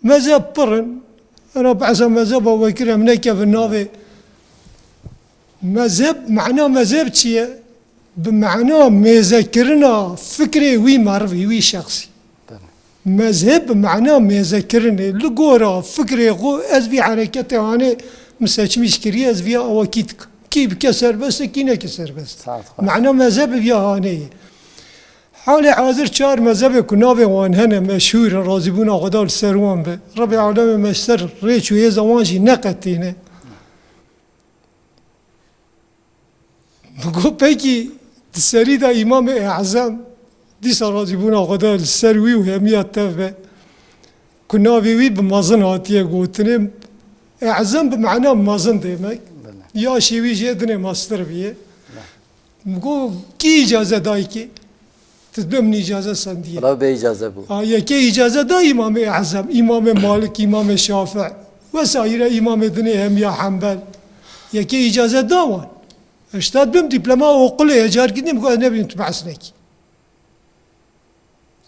Mezheb pir in. Ena behsa mezheba wekir em nekevin navê. Mezheb, mana mezheb çi ye? Bi mana mêzekirina fikrê wî merivî, wî şexsî. Belê. Mezheb bi mana mêzekirinê. Li gora fikrê xwe ez vî hereketê hanê min seçmîş kiriye, ez viya awakî dikim. Kî bike serbest e, kî neke serbest. Saet xweş. Mana mezheb bi viya hanê ye. Halê hazir çar mezhebê ku navê wan hene meşhûr in, razîbûna Xweda li ser wan be. Rebê alemê me ji ser rêç û hêza wan jî neqetîne. Min got, pekî di serî de Îmamê E'zem, dîsa razîbûna Xweda li ser wî û hemiya tev be, ku navê wî bi mezin hatiye gotinê, E'zem bi mana mezin demek, Belê. Yaşê wî jê dinê mestir biye. Belê. Min got, kî îcaze dayikê? Tu dibê min îcaze sendiye. Wela bê îcaze bû. Ha, yekê îcaze da Îmamê E'zem, Îmamê Malik, Îmamê Şafi, wesaîre Îmamê dinê hemiya Hembel. Yekê îcaze da wan. Hişta dibim dîploma okulê ye, carkî din bixwe nebînim tu behs nekî.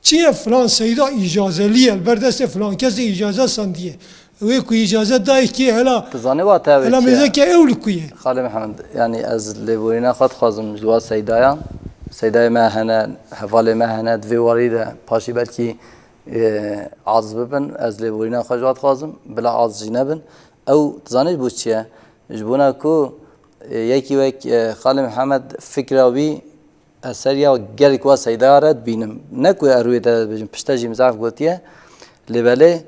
Çi ye filan seyda îcazelî ye, li ber destê filan kesê îcaze sendiye. Wê ku îcaze dayê kê hela, Tu zanî wate ew ê hela çi ye? Mêzeke ew li ku ye? Xalê Mihemed, yanî ez lêborîna xwe dixwazim ji wa seydayan. Seydayê me hene, hevalê me hene, di vê warî de paşî belkî, e, aciz bibin. Ez lêborîna xwe ji wa dixwazim, bila aciz jî nebin. Ew, tu zanî ji bo çi ye? Ji bona ku Yekî wek, e, Xalê Mihemed fikra wî ez ser ya gelek wa seyda re dibînim. Ne ku ez rûyê te dibêjim, pişte jî min zaf gotiye. Lê belê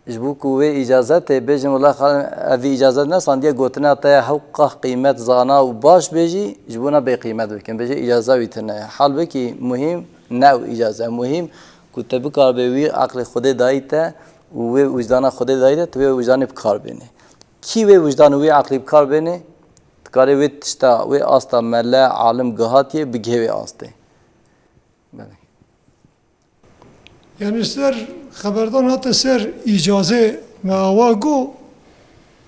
ji bo ku wê îcazetê bêjin, wela Xalê, ev vî îcazet nesandiye, gotina te ya hewqah qîmet zana û baş bêjî, ji bona bêqîmet bikin. Bêje îcaza wî tune ye. Halbikî muhîm ne ew îcaze. Muhîm ku te bikaribê wî eqlê Xwedê dayî te û wê wijdana Xwedê dayî te, tu wê wijdanê bi kar bênê. Kî wê wijdan û wê eqlî bi kar bênê, dikarê wê tişta, wê asta mele, alim gihatiye, bigihê wê astê. Belê. Yani ser xeberdan hate ser îcazê me awa got,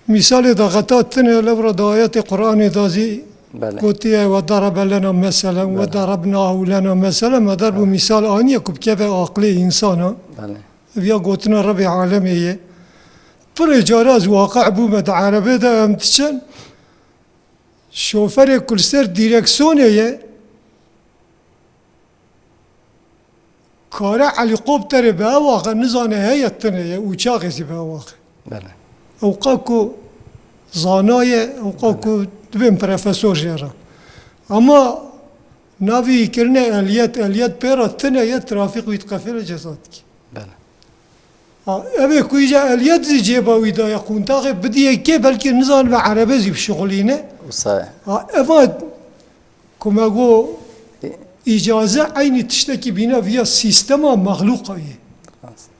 mîsalê da xeta tine, lewra da ayetê Qur'anê da zî Belê. gotiye, "Ve darabe lena meselen, ve Belê. darabnahu lena meselen", me dar bu Belê. mîsal aniye ku bikeve aqlê insana. Belê. Viya gotina Rebê alemê ye. Pirê cara ez waqe bûme di Erebê de em diçin. Şoferê ku li ser dîreksiyonê ye, kare helîkopterê bi ew axe nizane heye tune ye, uçaxê zî bi ew axe. Belê. Ewqa ku zana ye, ewqa Belê. ku dibên profesor jê re. Ama navî kirine eliyet, eliyet pê re tune ye, trafîk wî diqefile ceza dike. Belê. Ha, ev ê ku îca eliyet zî cêba wî daye, quntaxê bidiyê kê, belkî nizanibe erebe zî bişixulîne. Wisa ye. Ha, eva ku me got Ê- îcaze eynî tiştekî bîne viya sîstema mexlûqa ye.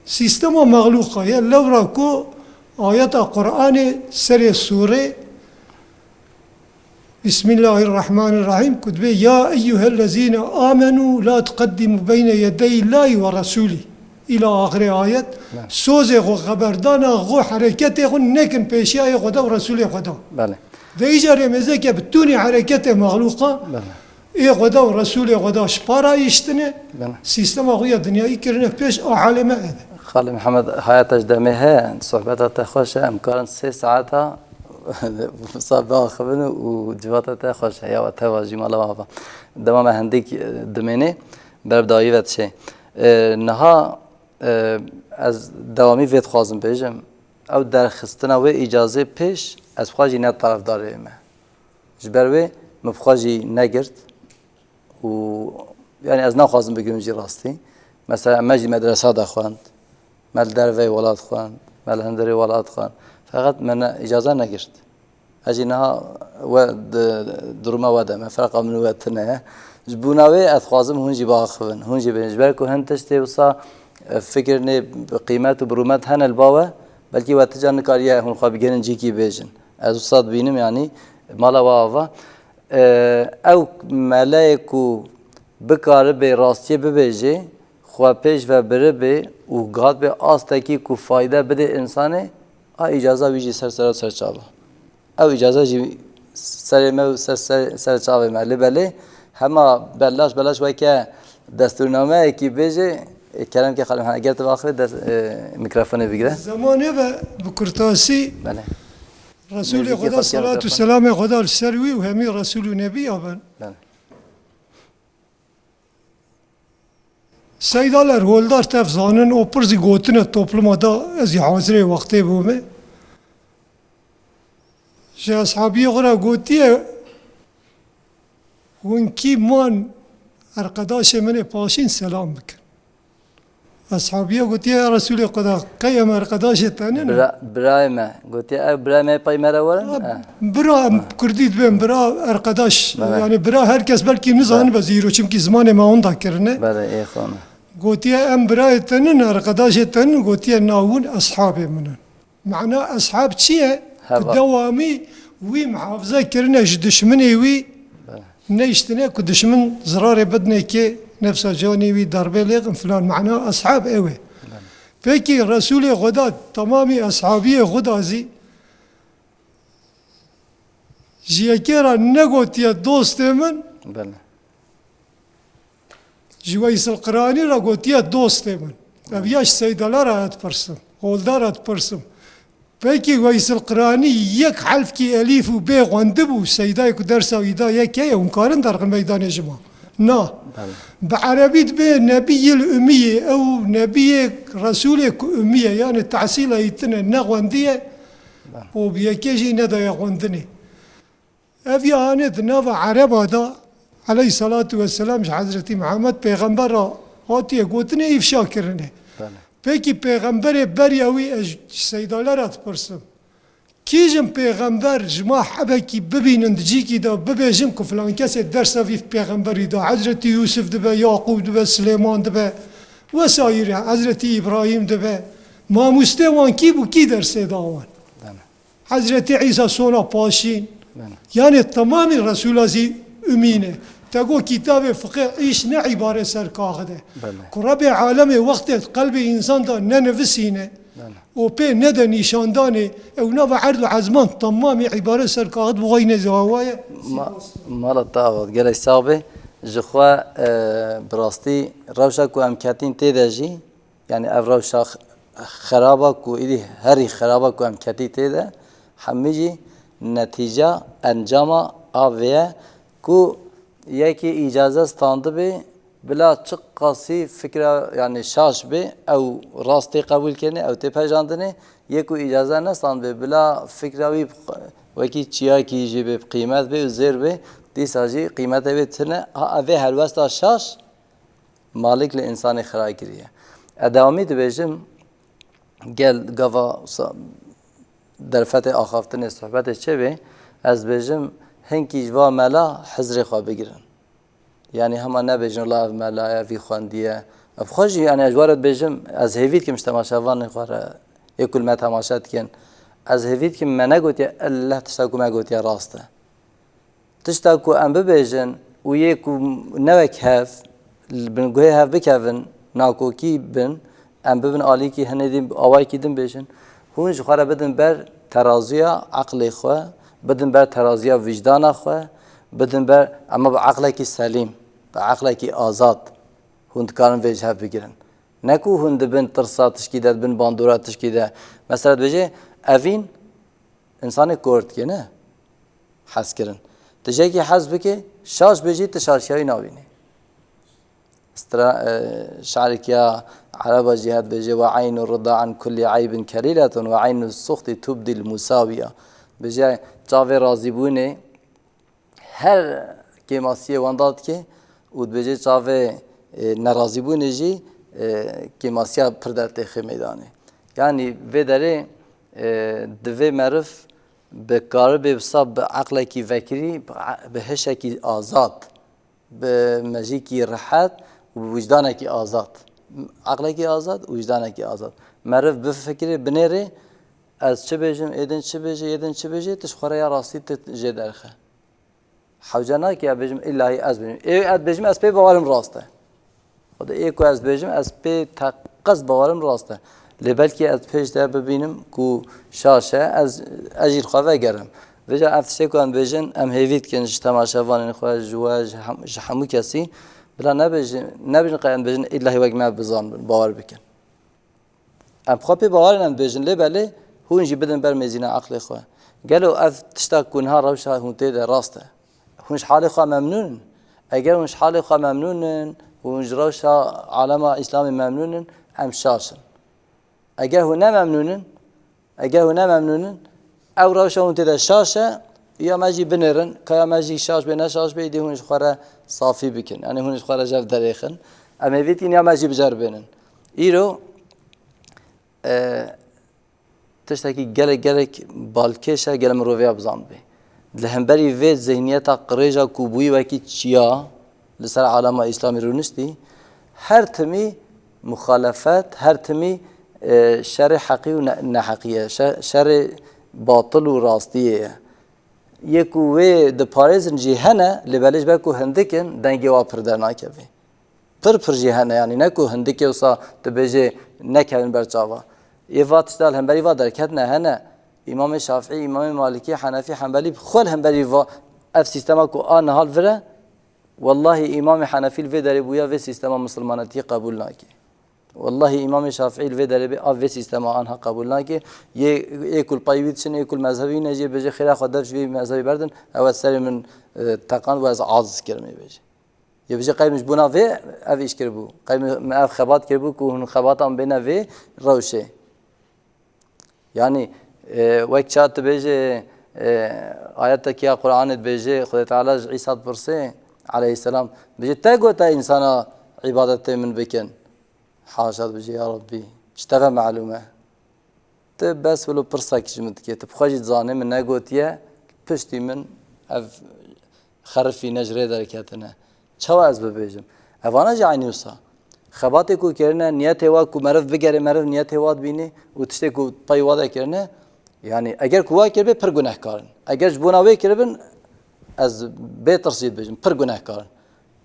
Sîstema mexlûqa ye. Lewra ku ayeta Qur'anê serê sûrê Bismillahirrahmanirrahim. Ku dibê, "Ya eyyuhellezîne amenû la tuqeddimû beyne yedeyillahî ve resûlî." Îla axirê ayet. Belê. Sozê xwe, xeberdana xwe, hereketê xwe nekin pêşiya yê Xweda û Resûlê Xweda. Belê. De îca rêmêzeke bi tûnî hereketê mexlûqa Belê. ê Xweda û Resûlê Xweda ji para îştine, Belê. sîstema xwe ya dinyayî kirine pêş a halê me eve. Xalê Mihemed, hayata ji demê heye, sohbeta te xweş e, em karin sê saeta Wisa biaxivin û civata te xweş e, ya we teva jî mala we ava. Dema me hindik, e, dimênê, ber bi dawî ve dişê. E, niha, e, ez dewamî vê dixwazim bêjim, ew derxistina wê îcazê pêş, ez xwe jî ne tarafdarê me. Ji ber wê min bi xwe jî negirt. Û, yani, ez naxwazim bigirim jî rastî. Mesela, me jî medresa de xwend, me li derveyê welat xwend, me li hundirê welat xwend. Feqet me ne, îcaza negirt. Ez jî niha we di, duruma we de me, ferqa min û we tune ye. Ji bona wê ez dixwazim hûn jî biaxivin, hûn jî bêjin. Ji ber ku hin tiştê wisa, e, fikirnê bi qîmet û bi rûmet hene li ba we, belkî we ti car nikariye hûn xwe bigihînin cîkî bêjin. Ez wisa dibînim, yanî mala we ava. E, ew meleyê ku bikaribe rastiyê bibêje, xwe pêş ve biribe û gihatbe astekî ku fayde bide însanê, a îcaza wî jî ser sera ser çava. Ew îcaza jî serê me û ser, ser, ser çavê me. Lê belê hema belaş belaş weke destûrnameyekî bêje, e, kerem ke xalim, ha, ger tu vaxivê dest, e, mikrofonê bigire. Zemanê ve bi kurtasî Belê. Resûlê Nêzîkî Xweda, xwe salatu mikrofon. selamê Xweda li ser wî û hemî Resûl û Nebî ya bin. Belê. Seyda Lerholdar tev zanin, o pir zî gotine topluma da, ez zî hazirê wextê bûme. Ji eshabiyê xwe re gotiye, "Hûn kî man erqedaşê min ê paşîn selam bikin." Eshabiye gotiye, "Ya Resûlê Xweda, qey em erqedaşê te nin?" Bira, birayê me. Gotiye, "Ew birayê me yê pey me re werin?" Ha, Eh. bira em kurdî dibên bira, erqedaş. Bele. Yani bira her kes belkî nizanibe Bele. zîro, çimkî zimanê me hunda kirine. Bele, ê xwe me. Gotiye, "Em birayê te nin, erqedaşê te nin?" Gotiye, "Na, hûn eshabê min in." Mana eshab çi ye? Ku Heva. dewamî wî muhafize kirine ji dişminê wî, Bele. neyştine ku dişmin zirarê bidine kê, nefsa canê wî darbê lêxin filan. Mana eshab ew e. Bele. Pekî Resûlê Xweda temamî eshabiyê Xweda zî ji yekê re negotiye dostê min, Bele. Ji Weysil Qiranî re gotiye dostê min. Ev ya ji Seydala re ez dipirsim. Holdar ez dipirsim. Pekî Weysil Qiranî yek helfkî elîf û bê xwendibû, Seydayê ku dersa wî da yek heye, hûn karin derxin meydanê ji ma? Na. Belê. Bi erebî dibê nebiyil umiyê, ew nebiyê, resûlê ku umî ye, yani tehsîla wî tune, nexwendiye Belê. û bi yekê jî nedaye xwendinê. Ev ya hanê di nava Ereba de, aleyhissalatu vesselam, ji Hezretî Mihemed Pêxember re hatiye gotinê, îfşa kirine. Belê. Pêkî Pêxemberê beriya wî, ez ji Seydale re dipirsim. Kî jin pêxember ji ma hebekî bibînin di cîkî de, bibêjin ku filan kesê dersa vî pêxemberî da, Hezretî Yûsif dibe, Yaqûb dibe, Silêman dibe, wesaîrê Hezretî Îbrahîm dibe. Mamostê wan kî bû, kî dersê da wan? Belê. Hezretî Îsa sona paşîn. Belê. Yanê temamî Resûla zî umî ne. Te got kitabê fiqê îş ne îbare ser kaxid e. Belê. Ku Rebê alemê wextê qelbê însan da nenivisîne, Belê. û pê nede nîşandanê, ew nava erd û ezman temamî îbare ser kaxid bi xwe yî nêze waye. Ma-, mala te ava, gelek sax bê. Ji xwe, e, bi rastî rewşa ku em ketîn tê de jî, yanî ev rewşa x-, xeraba ku îdî herî xeraba ku em ketî tê de, hemî jî netîca, encama a vê ye ku yekê îcaze standibê, bila çiqasî fikra, yanî şaş bê, ew rast tê qebûl kirinê, ew tê pejandinê, yê ku îcaze nestand bê, bila fikra wî bi-, wekî çiyakî jî bê, bi qîmet bê û zêr bê, dîsa jî qîmetê wê tune. Ha, ev ê helwesta şaş malik li însanê xira kiriye. E, dewamî dibêjim, gel gava sa-, derfetê axaftinê, sohbetê çê bê, ez dibêjim, hinkî ji va mela hizrê xwe bigirin. Yanî hema nebêjin, "La ev mela ye, vî xwendiye." Ev xwe jî, yanî ez ji we re dibêjim, ez hêvî dikim ji temaşevanên xwe re, yê ku li me temaşe dikin. Ez hêvî dikim, me negotiye, elleh tişta ku me gotiye rast e. Tişta ku em bibêjin û yê ku ne wek hev, li bin guhê hev bikevin, nakokî bin, em bibin alîkî hinê din, awayekî din bêjin, hûn ji xwe re bidin ber teraziya eqlê xwe, bidin ber teraziya wijdana xwe, bidin ber, ema bi eqlekî selîm, bi eqlekî azad hûn dikarin vê ji hev bigirin. Ne ku hûn di bin tirsa tişkî de, di bin bandora tişkî de. Mesela dibêje, evîn, Însanê kor dike, ne? Hezkirin. Tu ji yekî hez bike, şaş be jî, tu şaşiya wî nabînî. Stra-, e, şe'rek ya Ereba jî heye dibêje, "Ve eynu rida an kulli eybin kelîletun ve eynu suxtî tubdil musawiya." Dibêje, çavê razîbûnê her kêmasiyê wenda dike û dibêje çavê, e, nerazîbûnê jî, e, kêmasiya pir dertêxê meydanê. Yanî vê derê, e, divê meriv bi karibê wisa bi eqlekî vekirî, bi e-, bi hişekî azad, bi mejîkî rihet û bi wijdanekî azad. Eqlekî azad û wijdanekî azad. Meriv bifikirê, binêrê, ez çi bêjim, êdin çi bêjê, êdin çi bêjê, tu ji xwe re ya rastî tu jê derxe. Hewce nake ez bêjim, îllahî ez bêjim. Ê ez bêjim, ez pê bawerim rast e. Xwedê ê ku ez bêjim, ez pê teqez bawerim rast e. Lê belkî ez pêş de bibînim ku şaş e, ez, ez jî li xwe vegerim. Vêca ev tiştê ku em dibêjin, em hêvî dikin ji temaşevanên xwe, ji we, ji hem-, ji hemû kesî. Bila nebêjin, nebêjin qey em dibêjin, îllahî wek me bizanibin, bawer bikin. Em xwe pê bawer in, em dibêjin, lê belê hûn jî bidin ber mêzîna eqlê xwe. Gelo ev tişta ku niha rewşa hûn tê de rast e? Hûn ji halê xwe memnûn in? Eger hûn ji halê xwe memnûn in, hûn ji rewşa alema Îslamê memnûn in, em şaş in. Eger hûn ne memnûn in, eger hûn ne memnûn in, ew rewşa hûn tê de şaş e, ya me jî binêrin, ka ya me jî şaş bê, ne şaş bê, îdî hûn ji xwe re safî bikin. Yanî hûn ji xwe re jev derêxin. Em hêvî dikin ya me jî biceribênin. Îro, e, tiştekî gelek, gelek balkêş e, gelek miroviya bizanibê. Li hemberî vê zihniyeta qirêja ku bûyî wekî çiya li ser alema Îslamî rûniştî, her timî muxalefet, her timî, e, şerê heqî û ne-, neheqî ye, şe-, şerê batil û rastiyê ye. Yê ku wê diparêzin jî hene, lê belê ji ber ku hindik in, dengê wa pir dernakeve. Pir pir jî hene, yanî ne ku hindikê wisa dibêje nekevin ber çava. Ê va tişta li hemberî va derketine hene. Îmamê Şafî, Îmamê Malikî, Henefî, Henbelî xwe li hemberî va ev sîstema ku a niha li vir e, wellahî Îmamê Henefî li vê derê bûya vê sîstema misilmanetiyê qebûl nake. Wellahî Îmamê Şafî li vê derê bê a vê sîstema anha qebûl nake. Yê, ê ku li pey wî diçin, ê ku li mezhebê wî ne jî bêje xêra xwe dev ji vê mezhebê berdin, ew e serê min, e, teqand û ez aciz kirim ê bêje. Yê bêje qey min ji bona vê ev îş kiribû. Qey min, min ev xebat kiribû ku hûn xebatan bêne vê rewşê. Yanî, e, wek ça tu bêje, E, ayetekî ya Qur'anê dibêje, Xwedê Teala ji Îsa dipirsê, aleyhisselam, dibêje, "Te gote însana îbadetê min bikin?" Haşa, dibêje, "Ya Rabbî, ji te ve melûm e. Tu bes wilo pirsek ji min dikê. Tu bi xwe jî dizanî min negotiye, piştî min ev xerifîne ji rê derketine. Çawa ez bibêjim?" Evana jî eynî wisa. Xebatê ku kirine, niyetê wa ku meriv bigerê, meriv niyetê wa dibînî û tiştê ku pey wa de kirine, yanî eger ku wa kiribê pir gunehkar in. Eger ji bona wê kiribin, ez bê tirs jî dibêjim, pir gunehkar in.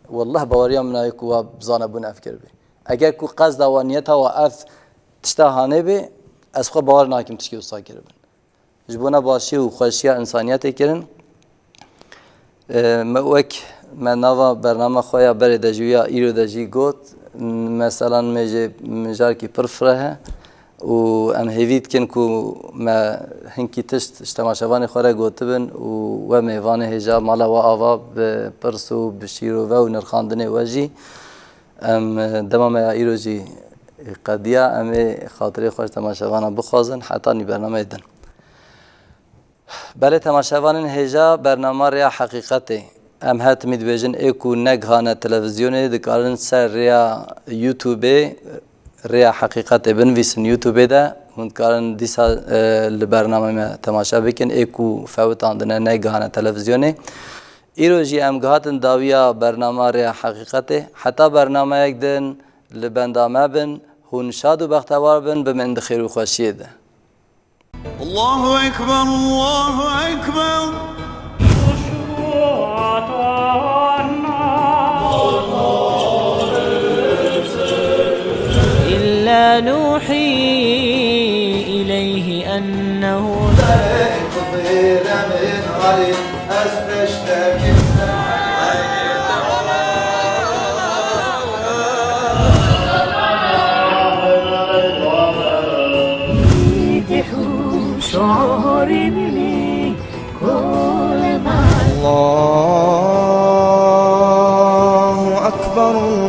Wallah baweriya min a ye ku wa bizane bûn ev kiribê. Eger ku qesda wa, niyeta wa ev tişta hanê bê, ez xwe bawer nakim tişkî wisa kiribin. Ji bona başî û xweşiya însaniyetê kirin. E, me wek me nava bernama xwe ya berê de jî û ya îro de jî got, meselan me jê mijarkî pir fireh e û em hêvî dikin ku me hinkî tişt ji temaşevanê xwe re gotibin û we mêvanê hêja mala we ava bi pirs û bi şîrove û nirxandinê we jî. Em, e, dema me ya îro jî qediya, em ê xatirê xwe ji temaşevana bixwazin heta nî bernameyê din. Belê temaşevanên hêja, bernama Rêya Heqîqetê. Em her timî dibêjin, ê ku negihane televîzyonê, dikarin ser rêya YouTubeê, Rêya Heqîqetê binivîsin YouTubeê de. Hûn dikarin dîsa, e, li bernameyê me temaşe bikin, ê ku fewitandine, negihane televîzyonê. Îro jî em gihatin dawiya bernama Rêya Heqîqetê. Heta bernameyek din li benda me bin, hûn şad û bextewar bin, bimînin di xêr û xweşiyê de. Allahu Ekber, Allahu Ekber. إلا نوحي إليه أنه الله أكبر.